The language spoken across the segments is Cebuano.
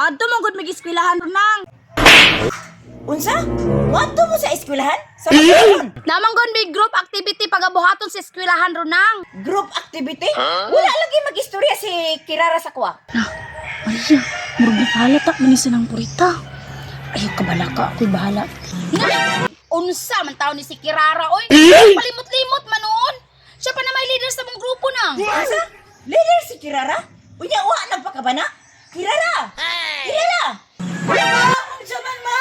Moadto man gud mig-eskwelahan nang. Unsa? Moadto mo sa eskwelahan? Sa pagkaon? Naman gud mig group activity pagabuhaton sa eskwelahan runang. Group activity? Wala lagi mag-istorya si Kirara sa kuha. Maria, murag nakalata man ni ng purita. Ayaw ka bala ka, ako'y bahala. Nga! Unsa man taon ni si Kirara, oy! Palimot-limot man noon! Siya pa na may leader sa mong grupo nang. Unsa? Leader si Kirara? Unya wa nagpakabana? Kirara! Kirara! Ma, unsa man ma?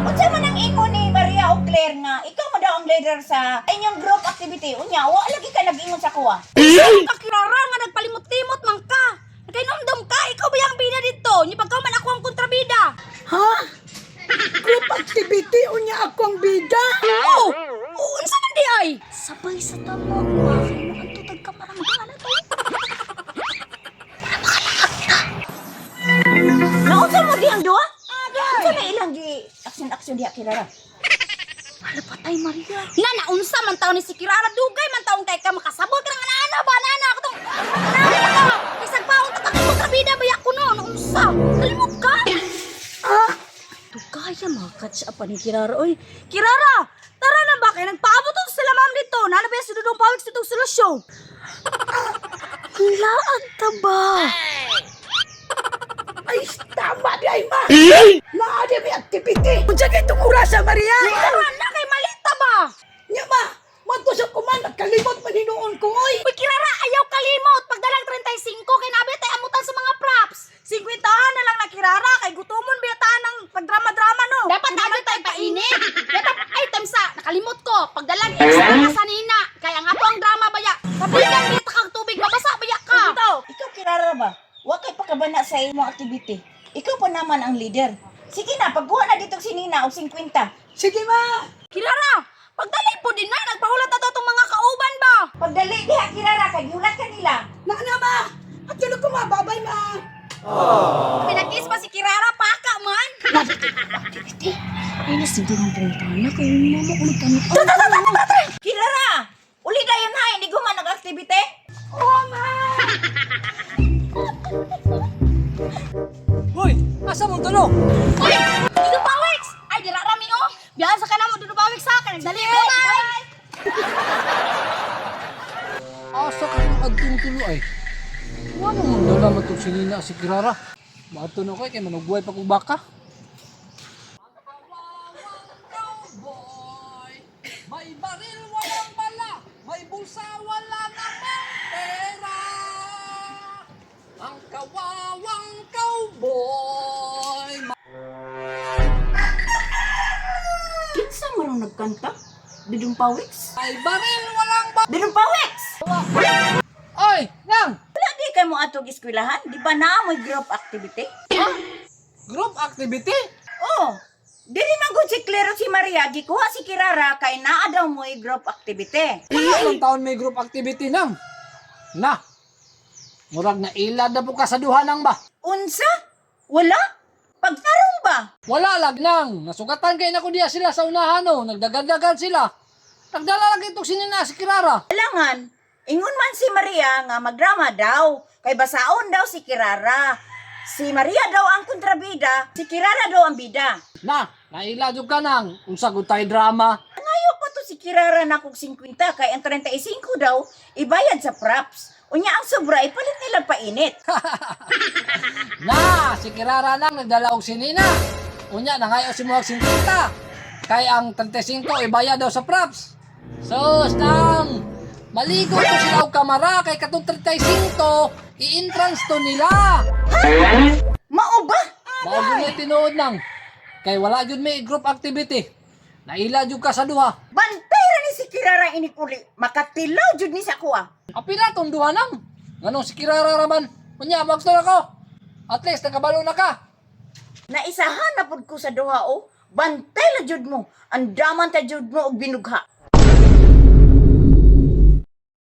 Unsa man ang ingon ni Maria o Claire nga ikaw mo daw ang leader sa inyong group activity? Unya wa lagi ka nag-ingon sa kuha. Ka Kirara nga nagpalimot-limot man ka. Nagkainomdom ka, ikaw ba yung bida dito? Ni pagka man ako ang kontrabida. Ha? Group activity unya ako ang bida. Oh! Unsa man di ay? Sabay sa tamo, bakit mo ang tutag ka maranggana to? Naunsa mo dihang duha? Unsa na ilang gi action-action diha Kirara? Hala patay Maria. Nga naunsa man taon ni si Kirara dugay man taon kay ka makasabot ka ng ana ba ana ako tong ana ka. Bisag paon ta kay kontrabida baya ko no naunsa. Kalimot ka. Ah, Dugaya makatch up ni Kirara oy. Kirara, tara na ba kay nagpaabot to sila ma'am dito. Nana ba si Dudong Pawik sa itong solusyon? Laag ta ba? Ay, tama di ay ma. Naa di may activity. Unsa kay itong orasa, Maria? Tara na kay malita ba? Nya ma, madto sa kuman nagkalimot man hinuon ko oy. Uy, Kirara, ayaw kalimot. Pagdalang 35, kay nabi tayo amutan sa mga props. 50 na lang na Kirara, kay gutomon biyataan ng pagdrama-drama, no? Dapat tayo tayo painit. Dapat, ay, tamsa, nakalimot ko. Pagdalang extra ka sa nina. Kaya nga to ang drama baya. Sabihan, biyata kang tubig, mabasa baya ka. Ikaw Kirara ba? Wa kay pakabana sa imong activity. Ikaw pa naman ang leader. Sige na, pagkuha na dito si Nina og 50. Sige ma. Kirara, pagdalay po din na, nagpahulat na to itong mga kauban ba? Pagdali diha Kirara kay gihulat ka nila. Na na ma. At tulog ko ma, babay ma. Pinagis pa si Kirara, paka man. Activity. Ay, nasiguro ang pangutana kay mama ko nagtanong. Kirara! Uli dayon ha, hindi ko man nag-activity. Oh ma. Hoy, asa mong tulo? Uy! Dudong Pawix! Ay, dira rami oh! Biyahan sa kanamo, Dudong Pawix ha! Kaya nagdali mo! Bye! Asa ka ng adtong tulo ay? Wala mong dala matong sinina si Kirara. Maato na kay manugway pa kong baka. May baril walang bala, may bulsa wala namang pera. Ang kawawang cowboy. Kinsa marong nagkanta? Dudong Pawix? May baril walang bala. Dudong Pawix! Oy, nang! Wala di kay mo atog eskwelahan, di ba naa mo'y group activity? Group activity? Oh, dili man gud si Claire o si Maria gikuha si Kirara kay naa daw mo'y group activity. Wala lang taon may group activity nang. Na. Murag na ilad na po ka sa duha nang ba. Unsa? Wala? Pagtarong ba? Wala lag nang. Nasugatan kay nako diya sila sa unahan no. Nagdagan-dagan sila. Nagdala lang itong sinina si Kirara. Alangan, ingon man si Maria nga magdrama daw, kay basaon daw si Kirara. Si Maria daw ang kontrabida, si Kirara daw ang bida. Na, naila jud ka nang. Unsa gud tay drama. Ngayo pa to si Kirara na kog 50 kay ang 35 daw ibayad sa props. Unya ang sobra ipalit nila painit. Na, si Kirara nang nagdala og sinina. Unya nangayo si Muhag 50. Kay ang 35 ibayad daw sa props. Sus nang. Maligo to sila og kamara kay katong 35 i-entrance to nila. Mao ba? Mao gyud may tinuod nang. Kay wala gyud may group activity. Naila jud ka sa duha. Bantay ra ni si Kirara inikuli. Makatilaw jud ni sa kuha. Apila tong duha nang. Nganong si Kirara raman. Unya magsto na ko. At least nakabalo na ka. Naisahan na pud ko sa duha o. Bantay la jud mo. Andaman ta jud mo og binugha.